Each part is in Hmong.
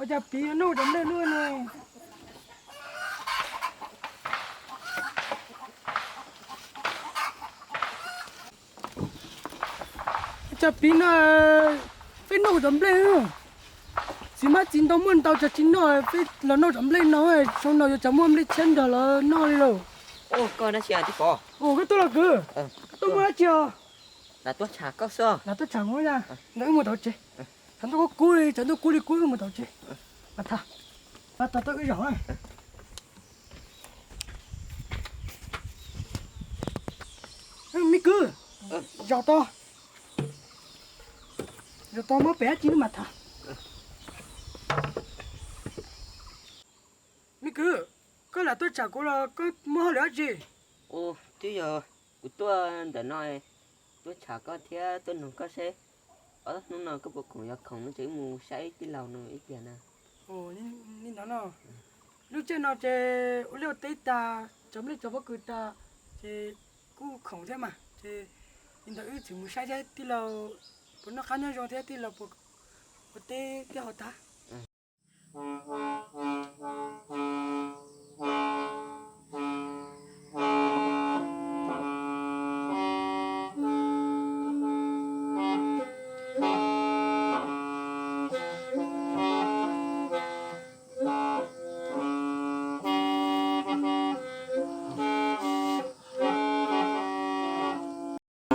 Cas piv yuav noj cov nplej luaj ne? Cas piv no peb noj cov nplej. Txiv hmab txiv ntoo muaj ntau cas tsis noj, peb los noj cov nplej no, xyoo no yuav tsam muaj nplej tshiab nrog lawv noj li lauj. Koj dab tsi tij Pov? Koj tuaj los kwv, koj tuaj muaj dab tsi os? Lam tuaj tsham koj xwb. Lam tuaj tsham kuv ya. Ntawd wb mus tom tsev. Tshav ntuj kub kub li, tshav ntuj kub li kub, wb mus tom tsev. Mas tham, mas tham tau wb zaum na. Me kwv, zaum tod, zaum tod muab pem dab tsi wb mam tham. Me kwv, koj lam tuaj tsham kuv los koj muaj hauj lwm dab tsi? Twb yog kuv tuaj ntawm no, tuaj tsham koj thiab tuaj noog koj seb ob hnub no koj puas khoom, yog khoom no ces wb mus saib tij laug no ib pliag na. Li ntawd no, lub caij no ces ua liaj ua teb tas, cov nplej cov pob kws tas, ces kuj khoom thiab mas, ces li ntawd wb txwm mus saib thiab tij laug puas noj qab nyob zoo thiab tij laug puas ua teb thiab haus tag.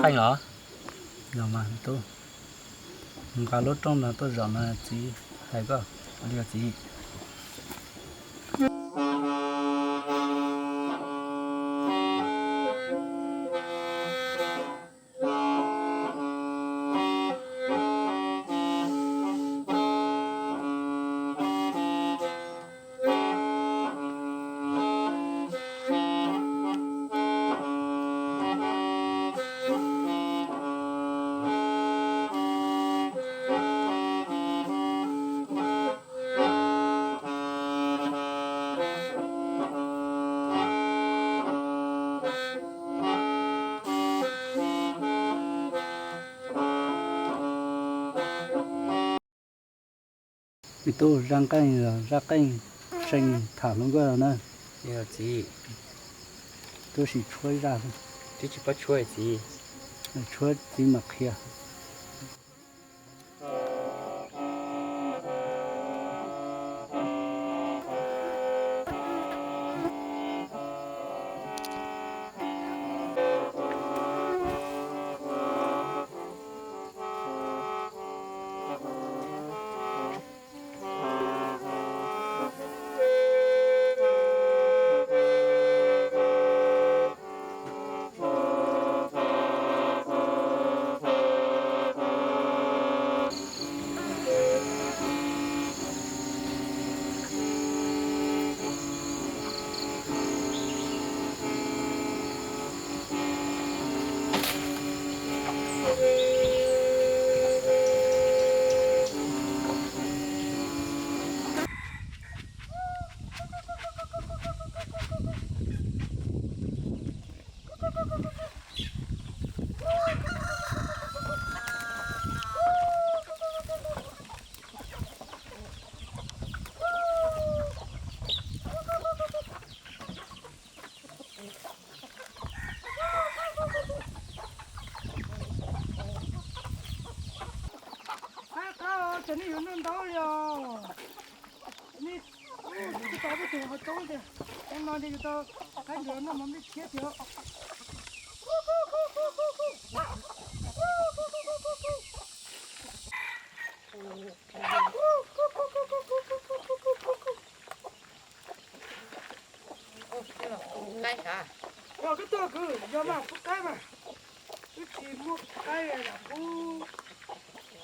Qeej los? Yog mas tub, nqa lub rooj no tuaj zaum no txiv hais koj li os txiv. Me tub, zaj qeej, zaj qeej tseem tham hluas nkauj na. Txiv, tub sim tshuab zaj, tsis paub tshuab txiv, tshuab txiv mam qhia. Qab qab, cov nej yuav noj ntau li os. Nej tsis tau peb tus ho coob tiag, cov no ces yuav tau qaib ntawd noj mov nplej tshiab tiag. Yog koj tuaj kwv, yog mas pub qaib mas. Twb tsis muaj qaib lam pub.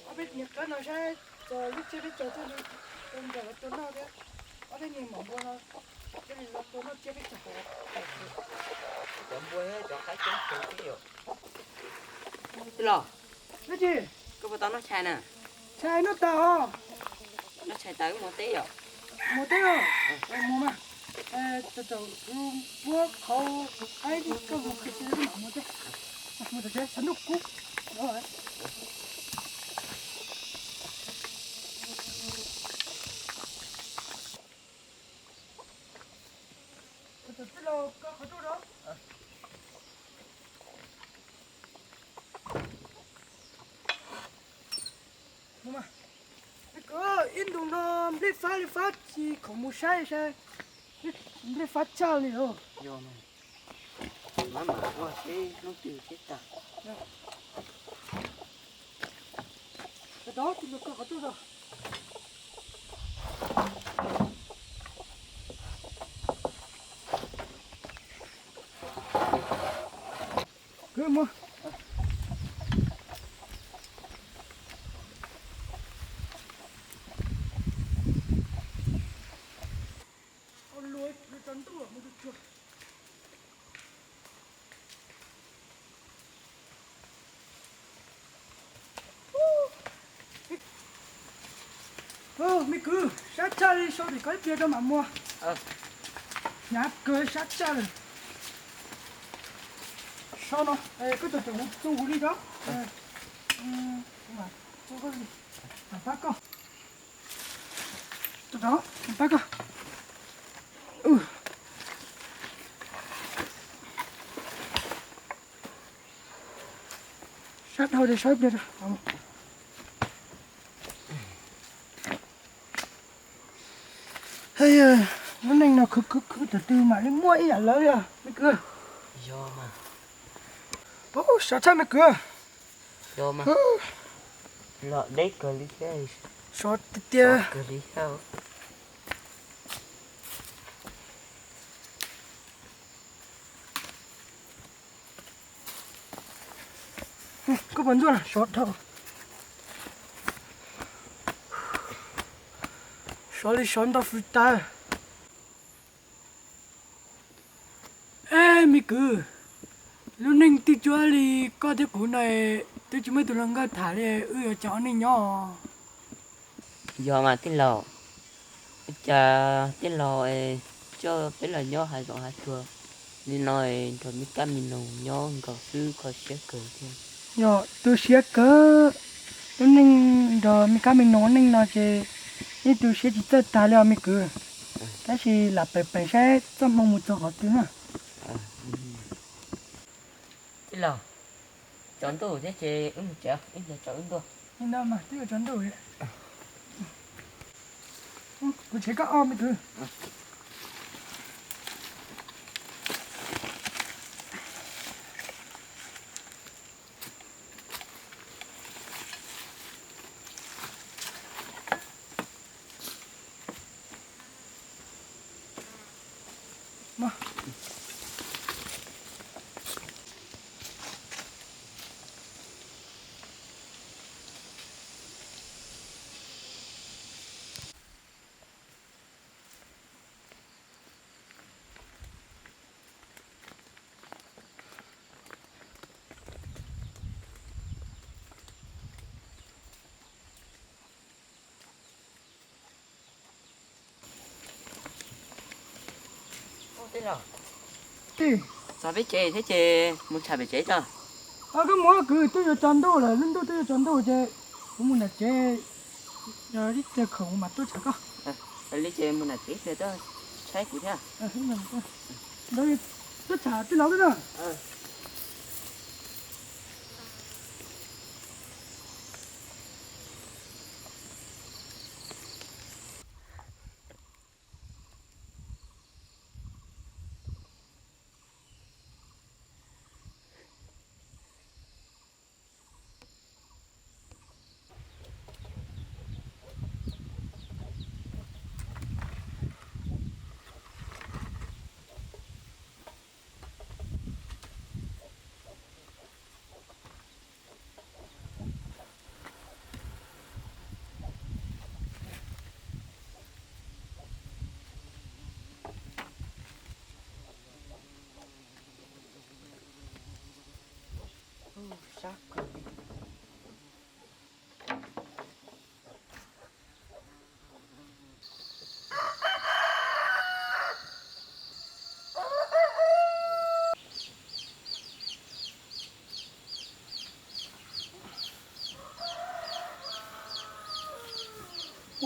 Ob peb niag qab no saib txog lub tsiab peb caug tuaj li, tau nrog lawv tua noj thiab. Ob peb niag maum npua no thiaj li los tua noj tsiab peb caug. Cov npua thiab cov qaib coob kawg thiab yom. Tij laug, koj puas tau noj tshais na? Tshais noj tas os. Noj tshais tas wb mus teb yom. Mus teb os. Mus mas. Tam tam kuv muab qhauv qaib koj mus qhwv tsis tau mam mus teb. Mus tom tsev, tshav ntuj kub. Ua, Koj qhov rooj no. Ib ntus no nplej fab li fab, tsis khoom mus saib saib, nplej fab tshaj li os. Yog mas, mam ua seb hnub twg thiaj tag. Kwv mus. Me kwv, sab tshaj li, sau tim koj ib pliag rau mam mus. Hnyav kawg, sab tshaj lawm. Sau no, koj tus txoom hu li rau. Pab koj. Pab koj. Sab dhau ces sau ib pliag. Lub neej no khwv khwv khwv tus twg mam li muaj ib yam lawv li me kwv. Yog mas. Sov tshaj me kwv. Yog mas. Los deb kawg li thiab. Sov tiag tiag. Kawg li thiab. Koj puas ntxuaj sov dhau? Sov li sov ntau fwj tas. Eb me kwv, lub neej twb cuab li koj thiab kuv no, twb tsis muaj ib tug hluas nkauj tham li, wb yuav cas ua neej nyob? Yog mas tij laug, ua cas tij laug coj peb los nyob hav zoov hav tsuag li no, nrog me kab me noog nyob nkaus xwb kho siab kawg thiab. Yog tu siab kawg, lub neej nrog me kab me noog ua neej no ces yeej tu siab tsis txawj tag li os me kwv. Tab sis lam peem peem saib txoj hmoo mus txog qhov twg na. Tij laug, tsaus ntuj thiab ces wb mus tsev, ib pliag tso wb ntua. Li no mas twb yuav tsaus ntuj. Kuv tshev koj ob me kwv. Tij laug, txog peb tsev thiab ces mus tsham pem tsev tso. Koj mus kwv, twb yuav tsaus ntuj lawm, lub ntuj twb yuav tsaus ntuj ces kuv mus nram tsev, ib pliag khoom mam tuaj tsham koj. Li ces mus nram tsev ib pliag tuaj saib kuv thiab. Tuaj tsham tij laug na.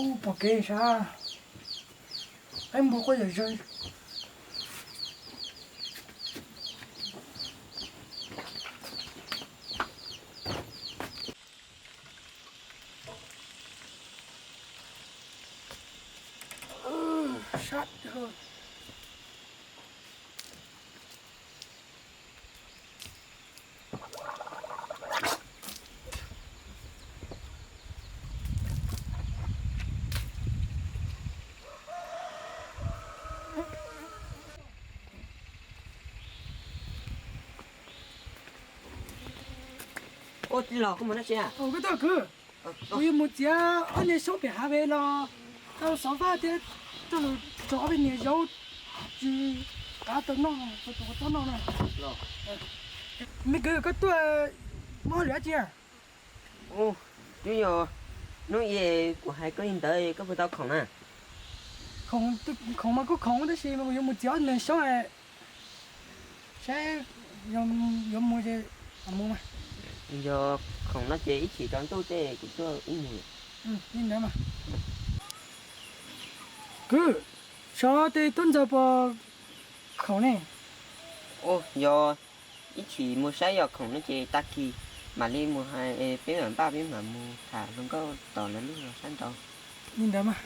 Ub, pom kev sab, qaib npua quaj yam zawg. Ua tij laug, koj mus dab tsi? Koj tuaj kwv, kuv yuav mus txiav ob niag saub pem hav pem los tau xov vaj thiab rau lus tso ob peb niag zaub tsis kav tau noj, tau tau noj na. Me kwv, koj tuaj muaj hauj lwm dab tsi? Twb yog hnub ib kuv hais koj li ntawd koj puas tau khoom na? Khoom mas kuj khoom tab sis kuv yuav mus txiav ob niag saub saib yuav mus ces mus mas. Yog khoom no ces ib chim tsaus ntuj tej kuv tuaj wb mus. Li ntawd mas. Kwv, xyov tej tub ntxawg puas khoom ne? Yog ib chim mus saib yog khoom no ces tag kis mam li mus hais peb mam npaj peb mam mus tham hluas nkauj tos lawv lub zos sab nraud. Li ntawd mas.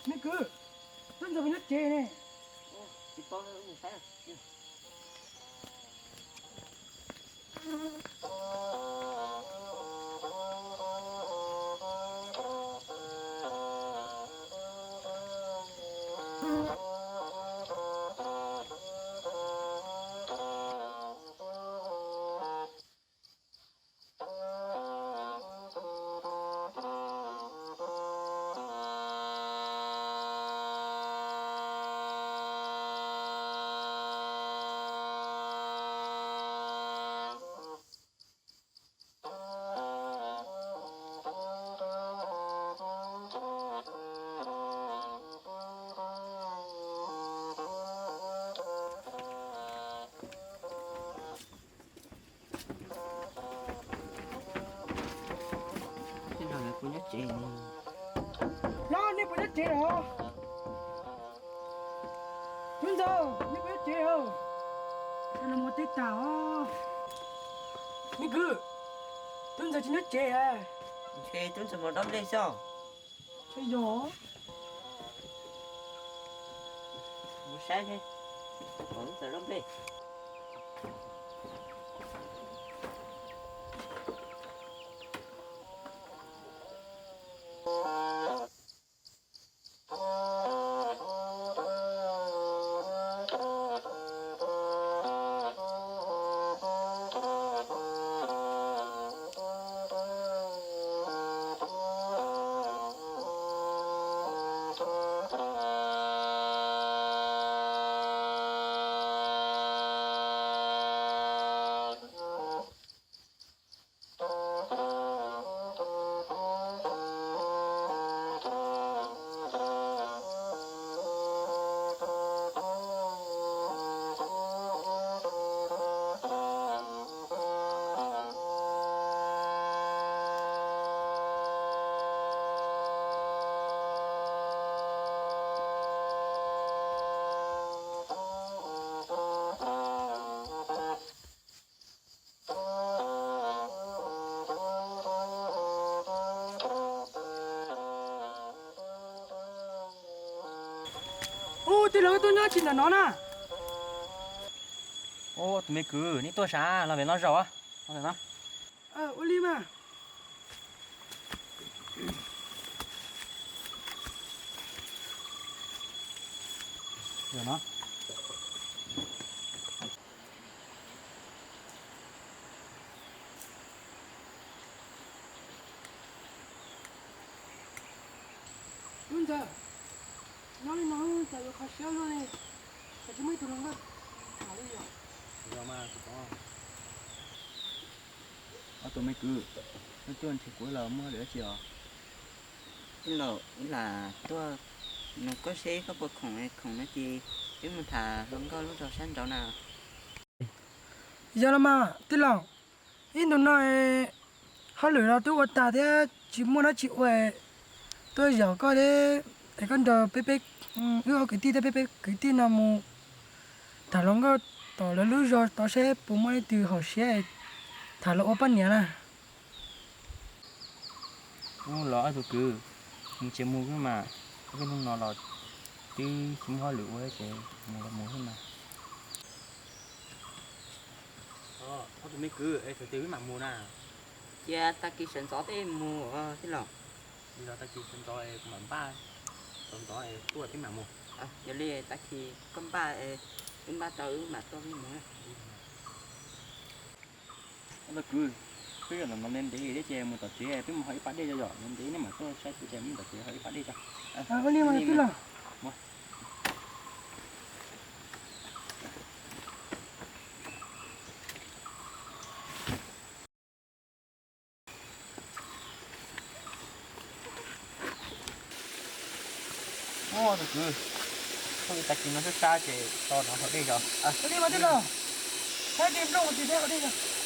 Me kwv, tub ntxawg puas nyob tsev ne? Los nej puas nyob tsev os? Tub ntxawg, nej puas nyob tsev os? Los mus teb tas os. Me kwv, tub ntxawg tsis nyob tsev. Ntshe tub ntxawg mus dob nplej xwb. Yog. Mus saib seb, tub ntxawg dob nplej. Ub, tij laug, koj tuaj nyob tsis ntawm no na? Ub, tus me kwv, nej tuaj sav los pem no zaum. Ua li mas. Yog no. Lub ntawd, nyob li no cas yuav kho siab luaj li, cas tsis muaj ib tug hluas nkauj tham li yom? Yog mas, ob tug me kwv, nej tuaj nrhiav kuv los muaj hauj lwm dab tsi os? Tij laug, wb lam tuaj nug koj seb koj puas khoom, khoom no ces wb mus tham hluas nkauj lub zos sab nraud na. Yog los mas tij laug, ib ntus no hauj lwm los twb ua tag thiab tsis muaj dab tsi ua, tuaj yaum koj thiab es koj nrog peb, peb, wb ob kwv tij thiab peb, peb kwv tij no mus tham hluas nkauj tom lawv lub zos tod seb puas muaj leej twg haum siab tham los ua poj niam na. Ub, los ob tug kwv, mus ces mus xwb mas, ob peb hnub no los twb tsis muaj hauj lwm ua ces mus los mus xwb mas. Ob tug me kwv, es thaum twg wb mam mus na? Cia tag kis sawv ntxov tej mus tij laug. Li los tag kis sawv ntxov es kuv mam npaj, sawv ntxov es tuaj peb mam mus. Yog li tag kis koj npaj es wb npaj tau wb mam tuaj peb mus. Ob tug kwv, peb yuav los ntev ntev thiab ces mus tom tsev peb mus haus ib pas dej tso yom, ntev ntev nej mam tuaj saib kuv ces mus tom tsev haus ib pas dej tso. Ua li mas tij laug. Ub, tus kwv, tag kis no sab sab ces tso no haus dej tso. Ua li mas tij laug, saib dej nplooj ua tsis tau haus dej tso.